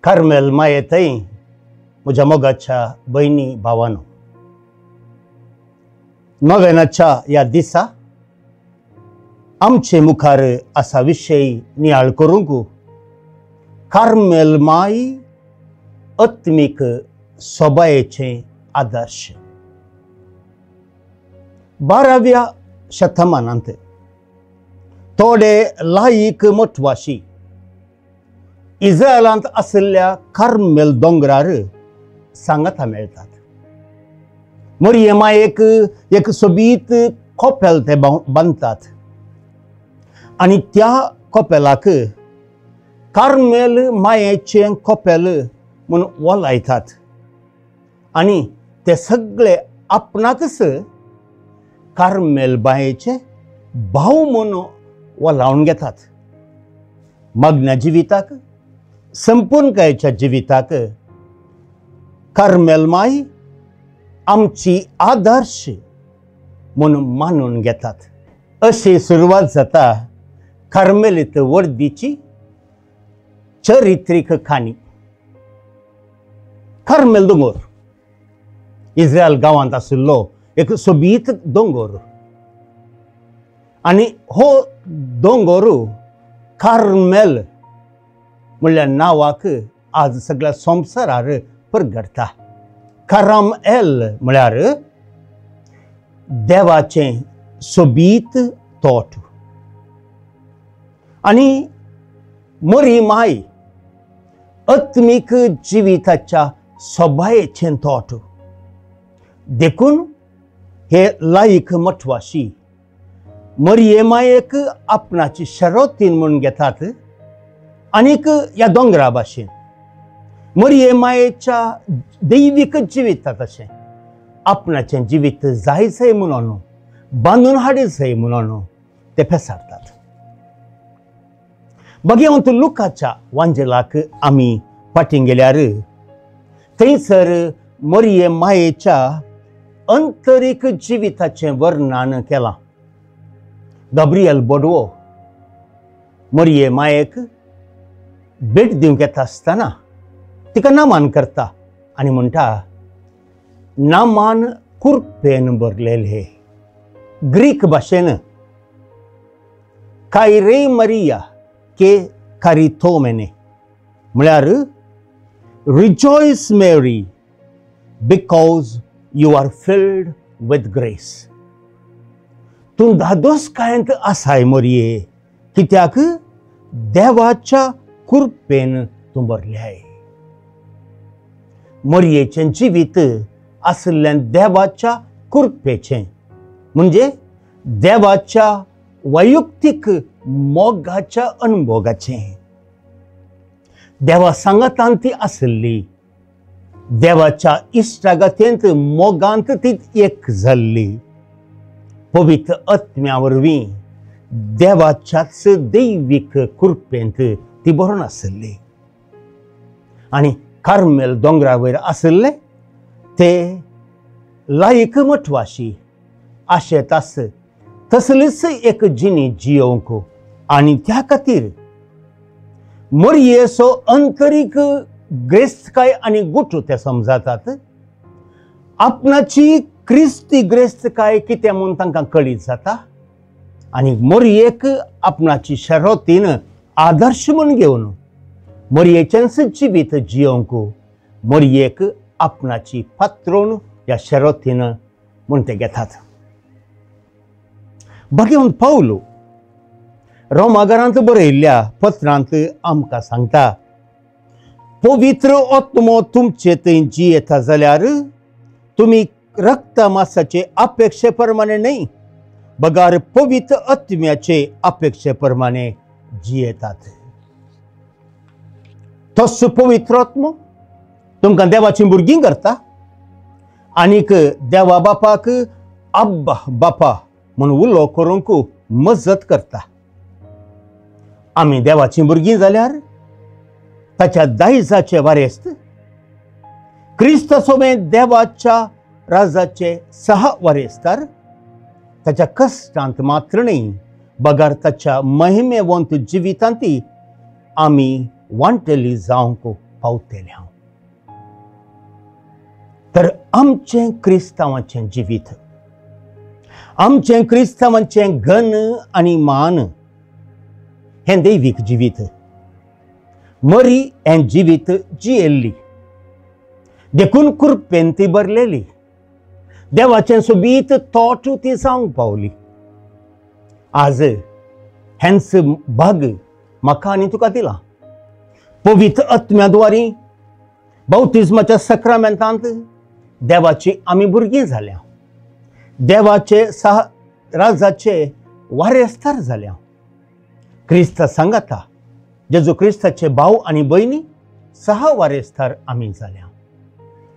Carmel माये थंय म्हज्या मोगाच्या भयणी भावानो, नव्यानाच्या ह्या दिसा आमचे मुखार आसा विशय नियाळ करूंक कार्मेल माय आत्मीक सोबायेचे आदर्श. 12व्या शतमानांत थोडे लायक मठवाशी इस्रायलांत आशिल्ल्या कार्मेल दोंगरार सांगाता मेळटात. मरिये मायेक एक सोबीत कोपेल ते बांदतात आनी त्या कोपेलाक कार्मेल मायेचें कोपेल म्हूण वलायतात आनी ते सगळे आपणाकच कार्मेल मायेचे भाव म्हूण वलावन घेतात. मग्न जिविताक, संपूर्णकायेच्या जिविताक कार्मेल माय आमची आदर्श म्हूण मानून घेतात. अशी सुरवात जाता कार्मेलीत वर्दीची चरित्रीक काणी. कार्मेल दोंगर इस्रायल गांवांत आशिल्लो एक सोबीत दोंगर आनी हो दोंगर कार्मेल म्हणल्यार नांवाक आज सगळ्या संवसारार परगटता. करम एल म्हळ्यार देवाचें सोबीत तोट आनी मरी माय आत्मीक जिविताच्या सोबायेचें तोट. देखून हे लायक मठवाशी मरिये मायेक आपणाची शरोतीन म्हूण घेतात आनीक ह्या दोंगरा भाशेन मरिये मायेच्या दैवीक जिविता तशें आपणाचें जिवीत जाय जाय म्हणून बांदून हाडी जाय म्हणून ते पेसारतात. भगवंत लुकाच्या वांजेलाक आमी फाटीं गेल्यार थंयसर मरिये मायेच्या अंतरीक जिविताचें वर्णन केलां. गाब्रियल बोडवो मरिये मायेक भेट दिवंक येता आसतना तिका नामान करता आनी म्हणटा, नामान कुरपेन भरलेले. ग्रीक भाशेन कायरे मरिया के कारिथोमेने म्हळ्यार rejoice Mary because you are filled with grace. तूं धादोसकायेंत आसाय मरिये, कित्याक देवाच्या कुरपेन तूं भरल्याय. मरियेचें जिवीत आशिल्लें देवाच्या कुरपेचें, म्हणजे देवाच्या वैयक्तीक मोगाच्या अनुभोगाचें. देवा सांगातान ती आशिल्ली, देवाच्या इश्टागतेंत मोगांत ती एक जाल्ली. पवित्र आत्म्या वरवीं देवाच्याच दैवीक कुरपेंत ती भरून आशिल्ली आनी कार्मेल दोंगरा वयर आशिल्ले ते लायक मठवाशी आशेत आस तसलीच एक जिणी जियोवंक आनी त्या खातीर मरियेचो अंतरीक ग्रेस्तकाय आनी गुट ते समजातात. आपणाची क्रिस्ती ग्रेस्तकाय कितें म्हूण तांकां कळीत जाता आनी मरियेक आपणाची शरोतीन आदर्श म्हूण घेवन मरियेचेंच जिवीत जियोवंक मरियेक आपणाची पात्रोण ह्या शरोतीन म्हूण ते घेतात. भगवंत पावलो रोमागरांत बरयल्ल्या पत्रांत आमकां सांगता, पवित्र आत्मो तुमचे थंय जियेता जाल्यार तुमी रक्तमासाचे अपेक्षे प्रमाणे न्हय बगार पवित्र आत्म्याचे अपेक्षे प्रमाणे जियेतात. तोच पवित्र आत्मो तुमकां देवाचीं भुरगीं करता आनीक देवा बापाक अब्बा बापा म्हूण उलो करूंक मजत करता. आमी देवाचीं भुरगीं जाल्यार ताच्या दायजाचे वारेस्त क्रिस्ता सोबें देवाच्या राजाचे सह वारेस्तार ताच्या कश्टांत मात्र न्हय बगर ताच्या महिमेवंत जिवितांत आमी वांटेली जावंक पावतले हांव। तर आमचें क्रिस्तांवाचें जिवीत, आमचें क्रिस्तांवाचें गन आनी मान हें दैवीक जिवीत। मरी हें जिवीत जियेल्ली देखून कृपेन ती भरलेली, देवाचें सोबीत तोट ती जावंक पावली। आज हेंच भाग म्हाका आनी तुका दिला। पवित्र आत्म्या द्वारी बाप्तिज्माच्या सक्रामेंतांत देवाची आमी भुरगीं जाल्या, देवाचे राजाचे वारेस्तार जाल्या। क्रिस्ता सांगाता जेजू क्रिस्ताचे भाव आनी भयणी सहा वारेस्तार आमी जाल्या।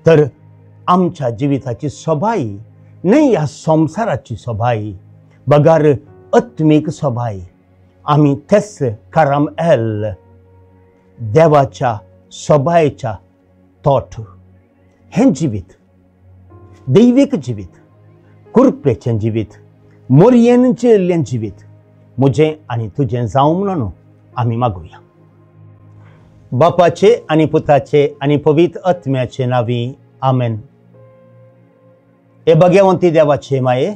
तर आमच्या जिविताची सोबाई न्हय ह्या संवसाराची सोबाई, बगर आत्मीक सोबाई। आमी तेच काराम एल देवाच्या सोबायेच्या तोट हें जिवीत, दैवीक जिवीत, कृपेचें जिवीत, मोरयेन जियेल्लें जिवीत म्हजें आनी तुजें जावं म्हणून आमी मागुया। बापाचे आनी पुताचे आनी पवित्र आत्म्याचे नांवी आमेन। हे भगवंती देवाचे माये,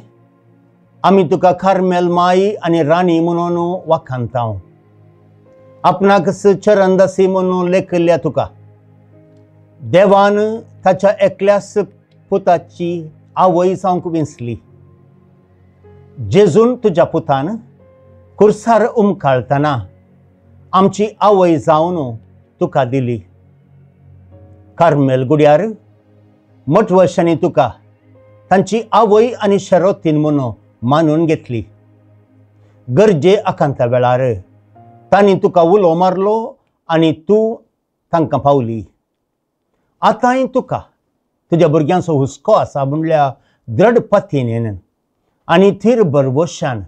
आमी तुका कार्मेल माई आनी राणी म्हणून वाखाणतांव। आपणाक चरणदासी म्हणून लेखिल्ल्या तुका देवान ताच्या एकल्याच पुताची आवय जावंक विंचली। जेजून तुज्या पुतान कुर्सार उमकाळतना आमची आवय जावन तुका दिली। कार्मेल गुड्यार मठवशांनी तुका तांची आवय आनी शरोतीन म्हणून मानून घेतली। गरजे आकांता वेळार तांणी तुका उलो मारलो आनी तूं तांकां पावली। आतांय तुका तुज्या भुरग्यांचो हुस्को आसा म्हणल्या द्रढ पातयेन आनी थीर भरवशान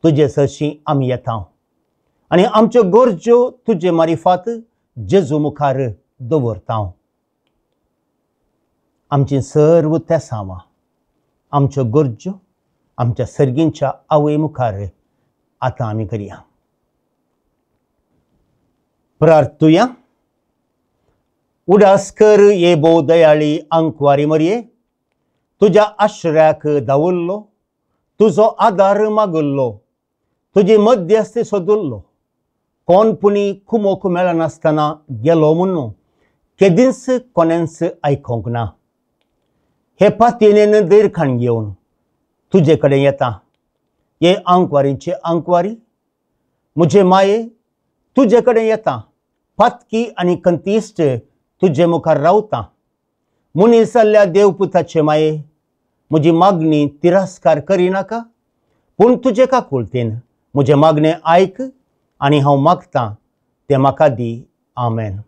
तुजे सरशीं आमी येता आनी आमच्यो गरज्यो तुजे मारिफात जेजू मुखार दवरता। आमची सर्व तेसांवां, आमच्यो गरज्यो आमच्या सर्गींच्या आवय मुखार आतां आमी करया। प्रार्थुया। उडास कर ये भोव दयाळी आंकवारी मरये, तुज्या आश्रयाक धांवल्लो, तुजो आदार मागल्लो, तुजी मध्यस्थी सोदुल्लो, कोण पुणी कुमोक मेळनासतना गेलो म्हणून केदींच कोणेंच आयकोंक ना। हे पातयेन दीर्घाण घेवन तुजे कडेन येता। हे आंकवारीचे आंकवारी म्हजे माये, तुजे कडेन येता, पातकी आनी कंतिश्ट तुजे मुखार रावता। मनीस जाल्ल्या देवपुताचे माये, म्हजी मागणी तिरस्कार करिनाका, पूण तुजे काकुळतेन म्हजें मागणें आयक आनी हांव मागतां तें म्हाका दी। आमेन।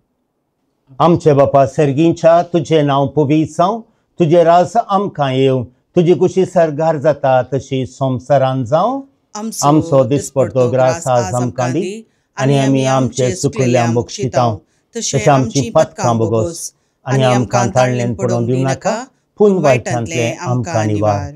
आमचे बापा सर्गींच्या, तुजें नांव पवित्र जावं, तुजें राज आमकां येवं, तुजी कुशी सर्गार जाता तशी संवसारान जावं। आमचो दिसपडतो ग्रास आज आमकां दी आनी आमी आमचे चुकल्ल्या बक्षितांव तशें आमची पथकां बोगोस आनी आमकां ताळ्ळेन पडोवंक दिवं नाका, पूण वायटांतलें आमकां निवार।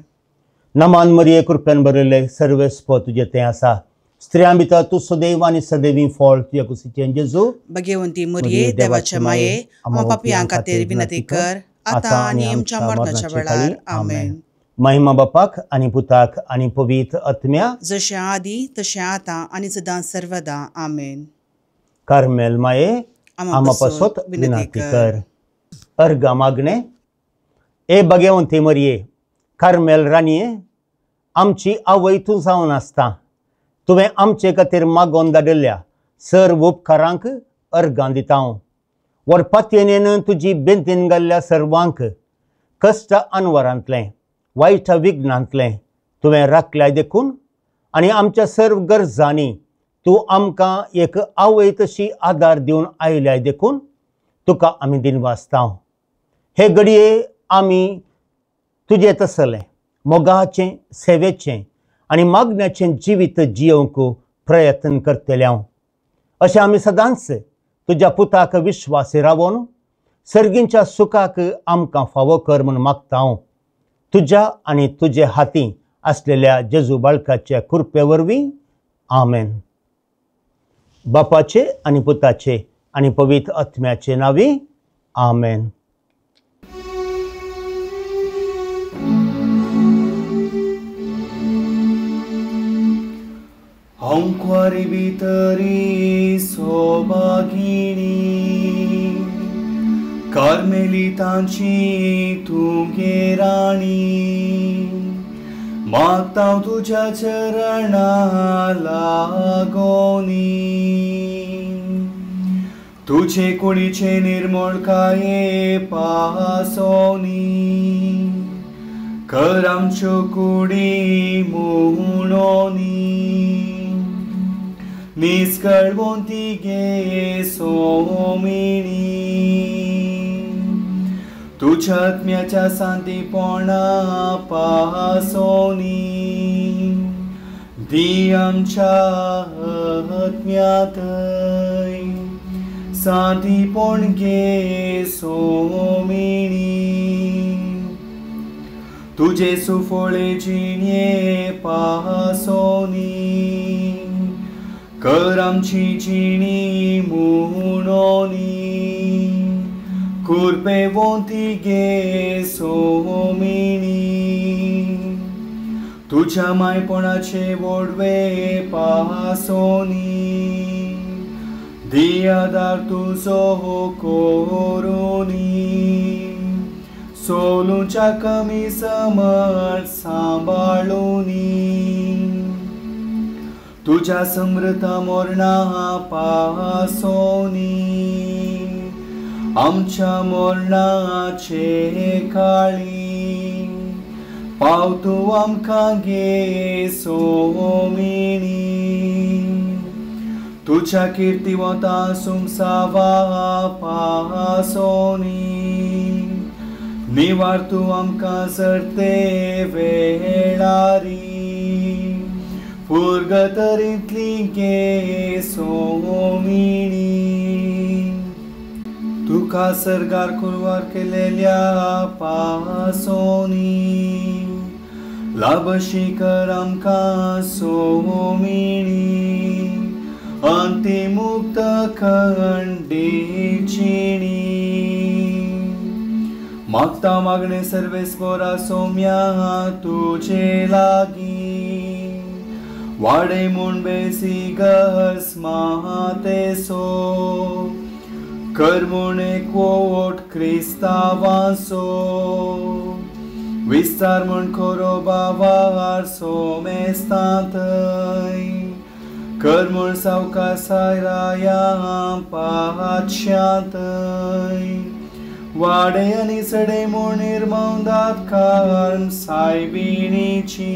नमान मरिये, कृपेन भरिल्ले सर्वेस्प तुजें तें आसा, स्त्रियां भितर तूं सदैव आनी सदैवी फळ तुज्या कुशीचें जेजू। भगवंती मरिये, देवाचे माये, आमकां पापयां खातीर विनंती कर आतां आनी आमच्या मरणाच्या वेळार। आमेन। महिमा बापाक आनी पुताक आनी पवित्र आत्म्या, जशें आदी तशें आतां आनी सदां सर्वदा। आमेन। कार्मेल माये, आमा पासत विनंती कर। अर्घा मागणे। ए भगवंती मरिये, कार्मेल राणये, आमची आवय तूं जावन आसता, तुवें आमचे खातीर मागोवन धाडिल्ल्या सर्व उपकारांक अर्घां दिता। वरपातयेन तुजी बेंतीन घाल्ल्या सर्वांक कश्ट अनवरांतलें वायट विघ्नांतलें तुवें राखल्याय देखून आनी आमच्या सर्व गरजांनी तूं आमकां एक आवय तशी आदार दिवन आयल्याय देखून तुका आमी दिनवासता। हे घडये आमी तुजें तसलें मोगाचें, सेवेचें आनी मागण्याचें जिवीत जियोवंक प्रयत्न करतले हांव। अशें आमी सदांच तुज्या पुताक विश्वासी रावोन सर्गींच्या सुखाक आमकां फावो कर म्हूण मागता हांव। तुज्या आनी तुजे हाती आसलेल्या जेजू बाळकाच्या कृपे वरवीं आमेन। बापाचे आनी पुताचे आनी पवित्र आत्म्याचे नांवी, आमेन. हांव कुंवारी भितरी सौभागिणी, कार्मेलितांची तुगे राणी, मागता तुज्या चरणा लागोनी, तुजे कुडीचे निर्मळकाये पासोनी, कर आमच्यो कुडी म्हणोनी, निस्कळवंती गे सोमिणी, तुज्या आत्म्याच्या सांतीपणा पासोनी, दी आमच्या आत्म्यांतय सांतीपण गे सोमिणी, तुजे सुफळे जिणे पासोनी, कर आमची जिणी म्हणोनी, कुरपेवंती गे सोमिणी, तुज्या मायपणाचे वोडवे पासोनी, दी आदार तुजो करुनी, सोलूच्या कमी समज सांबाळुनी, तुज्या समृद्ध मोरणा पासोनी, आमच्या मोरणाचे काळी पाव तूं आमकां गे सोमिणी, तुज्या किर्तिवंता सुमसावा पासोनी, निवार तूं आमकां सरते वेळारी, पुर्गतरींतली गे सोमिणी, तुका सर्गार कुरवार केलेल्या पासोनी, लाभशी कर आमकां सोमिणी, अंतिमुक्त खंडीचिणी, मागता मागणे सर्वेस्पोरा सोम्या तुजे लागीं, वाडे म्हूण बेसी गस मातेसो, कर म्हूण एकवट क्रिस्तांवांचो, विस्तार म्हूण खरो बावार सोमेस्तांतय, कर म्हूण सावकासायराया पातशांतय, वाडे आनी सडे म्हूण निर्मवदात कर्म सायबिणीची.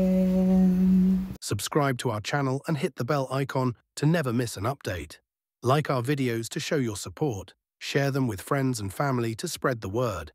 Amen. Subscribe to our channel and hit the bell icon to never miss an update. Like our videos to show your support. Share them with friends and family to spread the word.